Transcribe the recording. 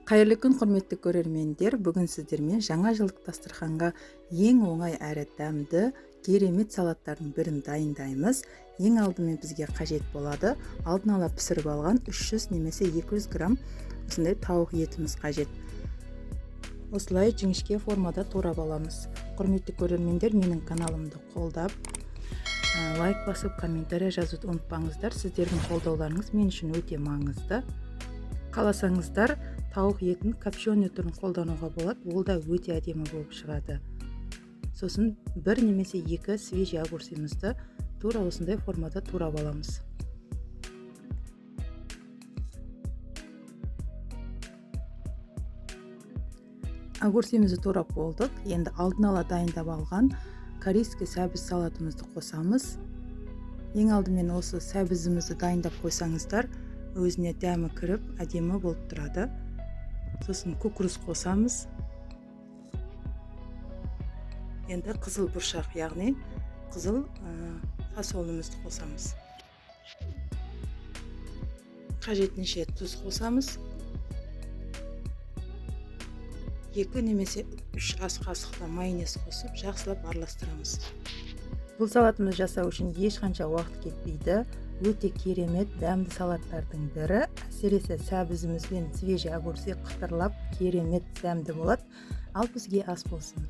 Қайырлы күн, құрметті көрермендер! Бүгін сіздермен жаңа жылдық дастарханға ең оңай әрі дәмді керемет салаттардың бірін дайындаймыз. Ең алдымен бізге қажет болады алдын ала пісіріп алған 300 немесе 200 грамм осындай тауық етіміз қажет. Осылай жіңішке формада турап аламыз. Құрметті көрермендер, менің каналымды қолдап, лайк басып, комментарий жазуды ұмытпаңыздар. Сіздердің қолдауларыңыз мен үшін өте маңызды. Қаласаңыздар, тауық етін копченый түрін қолдануға болады, ол да өте әдемі болып шығады. Сосын бір немесе екі свежий огурцымызды тура осындай формада турап аламыз. Огурцымызды турап болдық. Енді алдын ала дайындап алған корейский сәбіз салатымызды қосамыз. Ең алдымен осы сәбізімізді дайындап қойсаңыздар, өзіне дәмі кіріп, әдемі болып тұрады. Сосын кукуруз қосамыз. Енді қызыл бұршақ, яғни қызыл фасолімізді қосамыз. Қажетінше тұз қосамыз. 2 немесе 3 ас қасықта майонез қосып, жақсылап араластырамыз. Бұл салатымызды жасау үшін ешқанша уақыт кетпейді. Өте керемет дәмді салаттардың бірі. Әсіресе сәбізіміз бен свежий огурцы қытырлап керемет дәмді болады. Ал бізге ас болсын.